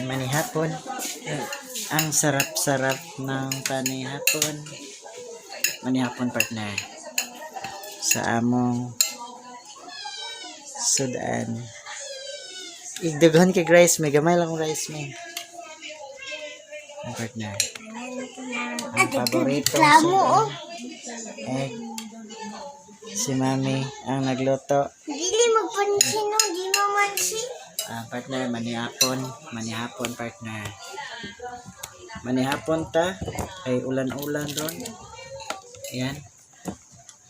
Manihapon. Ang sarap-sarap ng panihapon. Manihapon, partner. Sa among sudan. Igdughan kay rice may gamay lang akong rice may. Ang partner. Ang paborito Reklamo, oh. Egg. Si Mami ang nagluto. Dili magpansin, no? Di mo mansin. Ah, partner, manihapon. Manihapon, partner. Manihapon ta. Ay, ulan-ulan ron. Ayan.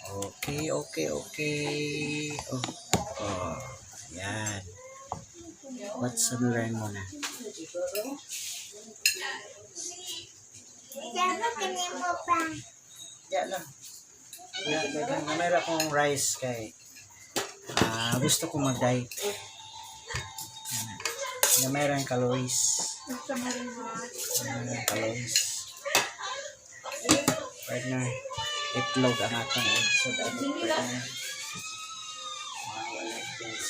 Okay. Oh. Ayan. What's and learn muna. Dapat kanin mo pa. Ya lang. Ya, daghang gamay ra akong rice kay gusto ko mag-diet. Ayan. Gamay ra ang calories. Gamay ra ang calories. Partner, itlog ang atong sud partner. Wow, I like this.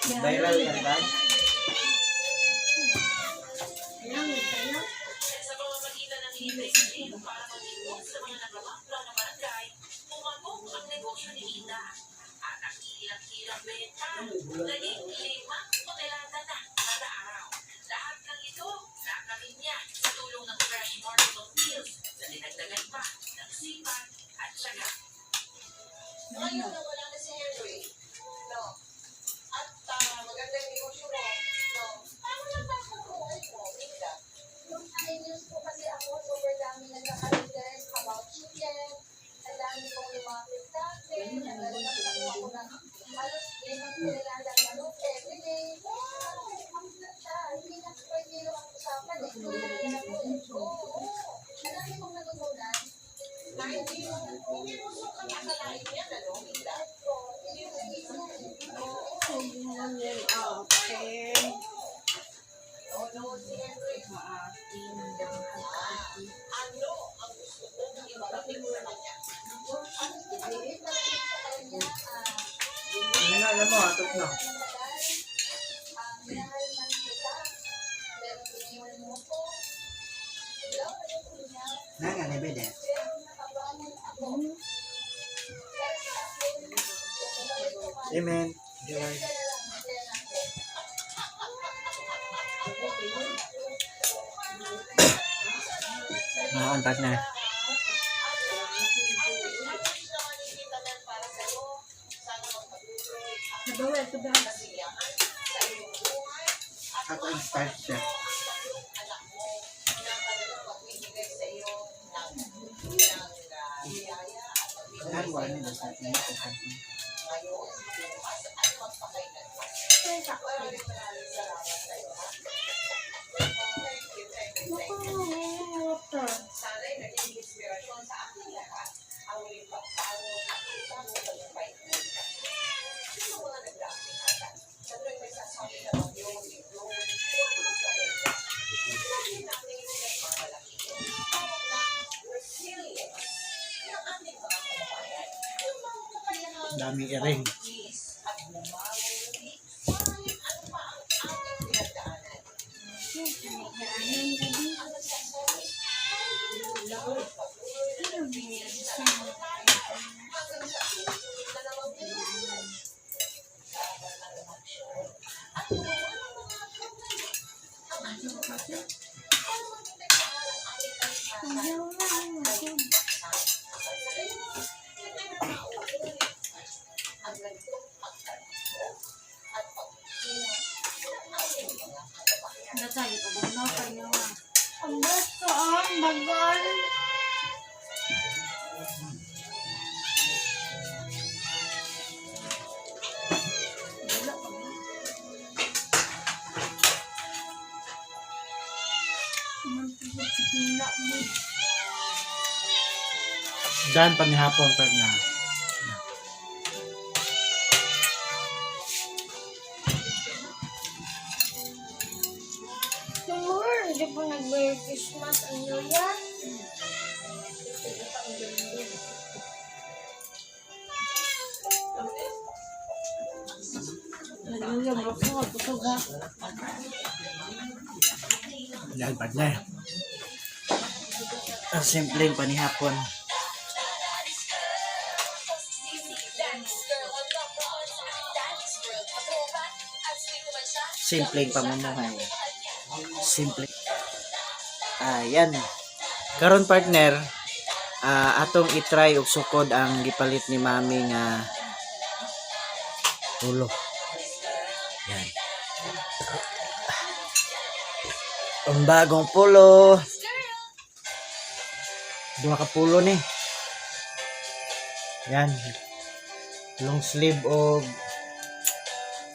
Viral yan ba? Sa pamamagitan ng libreng gym para mag-ipon sa mga nag-lockdown ng barangay, pumabog ang negosyo ni Nita. At ang ilang-ilang benta, naging 5 tonelada na kada araw. Lahat ng ito, nakamit niya sa tulong ng Fresh Market of Meals na dinagdagan pa ng sipag at tiyaga. Ngayon na wala na si Henry, no? At maganda yung negosyo mo, no? Paano na ba ang buhay mo, Linda? Nung news po kasi ako, super dami nagkaka-interest about chicken. Ang dami kong lumapit sa akin. Naglalabas ako ako ng halos 5 toneladang manok everyday. Wow! Ang ganda. Hindi na per kilo ang usapan eh. Tonelada po eh. Oo. Ang dami kong natutunan. Na hindi mo sukat akalain yan, ano, Linda? Hindi ko naisip. No, no, si Henry. Ano ang gusto mong iparating sa kanya? Ang gusto ko iparating sa kanya, Ano alam mo, atok no. matagal, minahal man kita, pero iniwan mo ko. Wala pa rin niya, Na nga ni Bede. pero nakabangon ako. Pero sa akin, Amen. Joy. kaya lang, kaya lang ako. Maon, partner. Ano siya makikita na para sa'yo? Sana magpatuloy ang kasiyahan sa iyong buhay at Ako ang start siya. ang tatlong anak mo na talagang magbibigay sa iyo ng biyaya at magbibigay Lahat sa wala iyo nila ng sa atin. kaligayahan ngayon, bukas at magpakailanman. Maraming maraming salamat sa iyo, ha? Thank you, thank you, thank you. Water. Sana'y naging inspirasyon sa ating lahat ang muling pagbangon at isang tagumpay ng Sino mga nagdating ata? Sa tuwing may sasabi na bagyo, lindol, o anumang trahedya, lagi natin pinagmamalaki yung tawag na resilience ng ating mga kababayan. Yung mga kakayahang Daming iring. magtiis at bumangon muli kahit ano pa ang ating pinagdaanan. Ang nagsasabi, patuloy na nagsisimula hanggang sa susunod na namang pinagdaanan. Dapat ang umaksyon at gumawa ng mga problema ang ating mga para maprotektahan ang ating kalikasan at kalikasan. Sa gayon, hindi na mauulit ang ganitong pagtatlo at pagkikilos ng ating mga kababayan. Ang gusto ang bagal. Dan panihapon, partner. Tomorrow, hindi po nag-Merry Christmas and New Year. Yan, partner. Ang simpleng panihapon. Simpleng pamumuhay. Simple. Ayan. Karon, partner, atong i-try og sukod ang gipalit ni Mami nga ulo. Yan. Ang bagong pulo. Duha ka pulo ni. Yan. Long sleeve og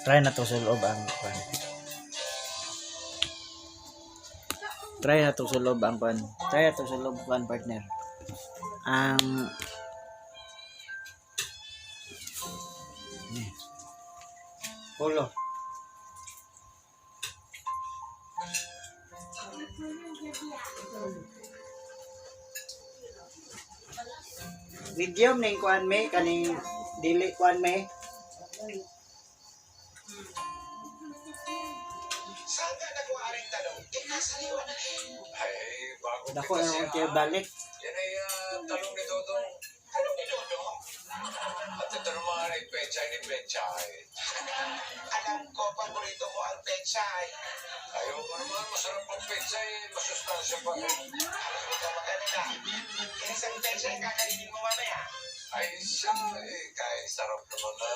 try na to sa loob ang kwan. Try na to sa loob ang kwan. Try na to sa loob, kwan, partner. Ang ni. Pulo. Medium ning kuan me, kaning dili kuan me. Saan ka nakuha rin tanong? Eh, kasaliwa na eh. Ay, bago Dako kita ang siya. kay balik. Yan ay talong ni Dodong. Anong ni Dodong? At ito naman ay pechay ni Pechay. Alam ko, paborito mo ang pechay. Ayaw mo naman, masarap ang pechay. Masustansya pa rin. Alam mo ka mag-alala. Isang pechay kakainin mo mamaya. Ay siya, eh, kahit sarap naman na.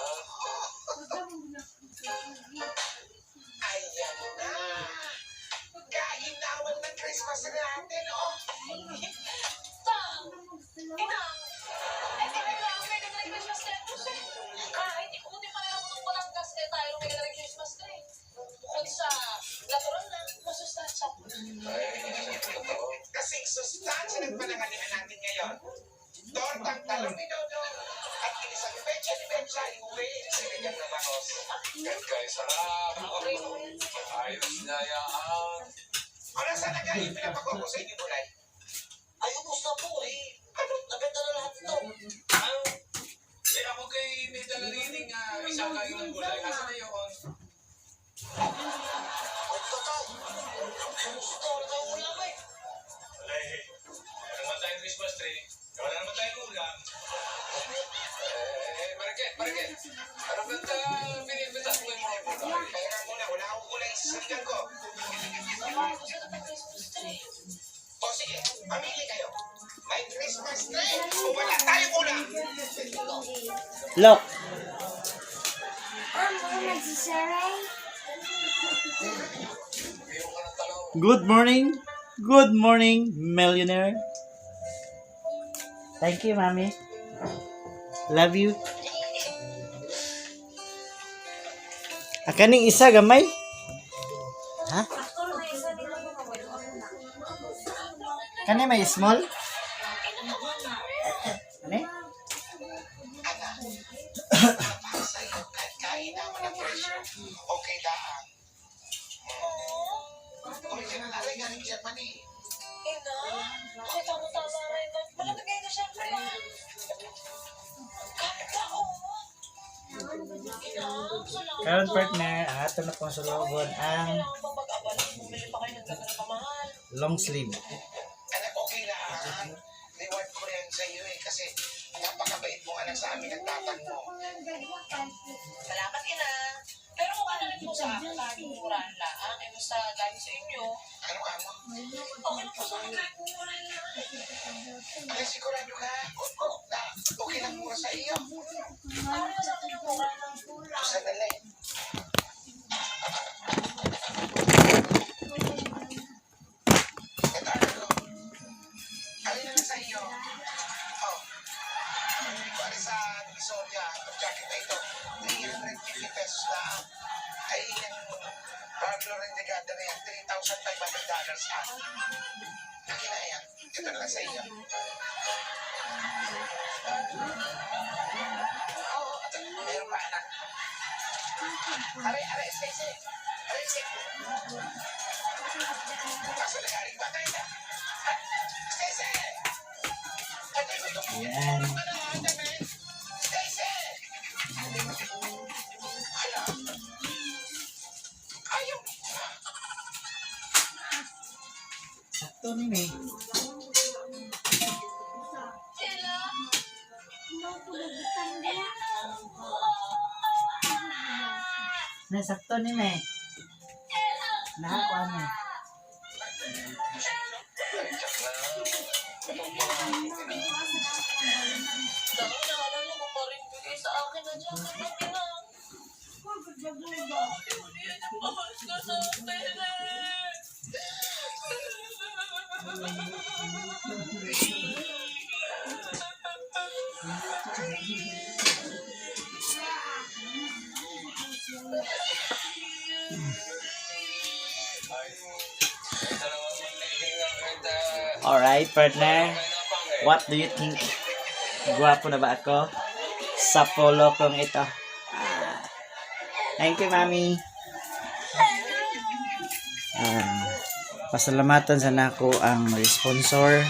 Ayan na. Kainawan ng Christmas natin, oh. Tang! Inang! Eh, di ba grabe may naging Christmas tree po siya? Kahit ikuti pa lang itong Batangas, eh tayo may naging Christmas tree. Bukod sa natural na, masustansya. Ay, totoo. Kasing sustansya ng panangalian natin ngayon. Tortang talong ni Dodong at inisang pechay ni Pechay with sinigang na bangos. Kahit kay sarap. Ayos na yan. O nasa na kayo pinapagawa ko sa inyo gulay? Ay, ubos na po eh. Ano? Nabenta na lahat ito. Ano? Eh, ako kay may dala rin isang kain ng gulay. Asa na yun? Ay, tatay. Ubos ito. Wala tayong ulam eh. Wala eh. Wala naman tayong Christmas tree. Wala naman tayong ulam. Eh, Mariket, Mariket. Ano ganda pinipitas mo yung mga gulay? Kaya nga muna, wala akong gulay sa sinigang ko. Gusto na Christmas tree. O sige, pamili kayo. May Christmas tree o wala tayong ulam? Look. Amo, magsisaray. Iyon ka ng talong. Good morning. Good morning, millionaire. Thank you, Mommy. Love you. Akaning isa gamay? Ha? Kani may small? Kani? Anak, para sa'yo, kahit kainawan ng presyo, okay lang. Original alay galing Germany. Ina, okay, tama-tama rin. Malamig kayo na syempre ah. Ganda, oh. Ina, salamat. Karon, partner, ato na pong sulobon ang Kailangan pang mag-abala. Bumili pa kayo ng gano'n na kamahal. long sleeve. Anak, okay lang. Reward ko rin sa iyo eh, kasi napakabait mo anak sa amin at tatang mo. Salamat, Ina. Pero okay na rin po sa akin kahit murahan lang. Eh, basta galing sa inyo. Ano ka mo? Okay lang po sa akin kahit murahan lang. Ay, sigurado ka na okay lang mura sa iyo. Ano na sa akin yung mura lang? Sandali. Ito, anak ko. Alin na lang sa iyo? Oh. Binili ko alin sa Divisoria, itong jacket na ito. 350 pesos na. Ay, yung Pablo Renegada na yan, $3,500 ah. Akin na yan. Ito na lang sa iyo. Oo, ito. Meron pa, anak. Aray, aray, Stacy. Aray, Stacy. Kaso nagaling ba tayo na? Stacy! Ito yung Ayan. Stacy! Hala. Ayaw. Sakto ni eh. Na sakto ni me. Nakakuha mo. Dahil naalala mo pa rin bigay sa akin na jacket ng ina. Yan ang pamasko sa akin eh. Alright, partner. What do you think? Gwapo na ba ako? Sa polo kong ito. Ah. Thank you, Mami. Ah, pasalamatan sa nako ang sponsor.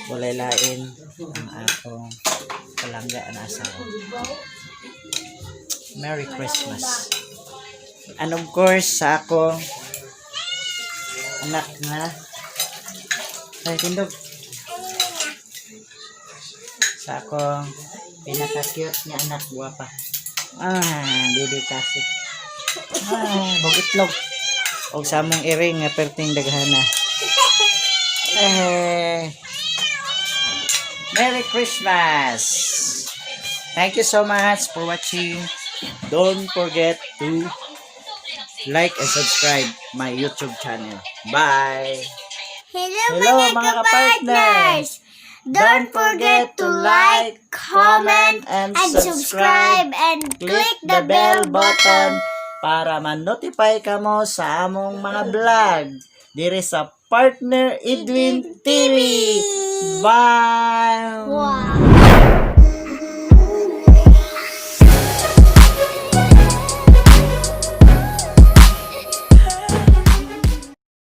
Walay lain ang akong palangga na asawa. Merry Christmas. And of course, sa akong anak na ay, tindog. Sa akong pinaka-cute niya anak, guwapa. Ah, baby kasi. Ah, bog itlog. Og sa among iring nga perting daghana. Eh. Merry Christmas! Thank you so much for watching. Don't forget to like and subscribe my YouTube channel. Bye! Hello, Hello, mga mga kapartners! Don't forget to like, comment, and subscribe, and click the bell button para ma-notify ka mo sa among mga vlog diri sa Partner Edwin TV. Bye!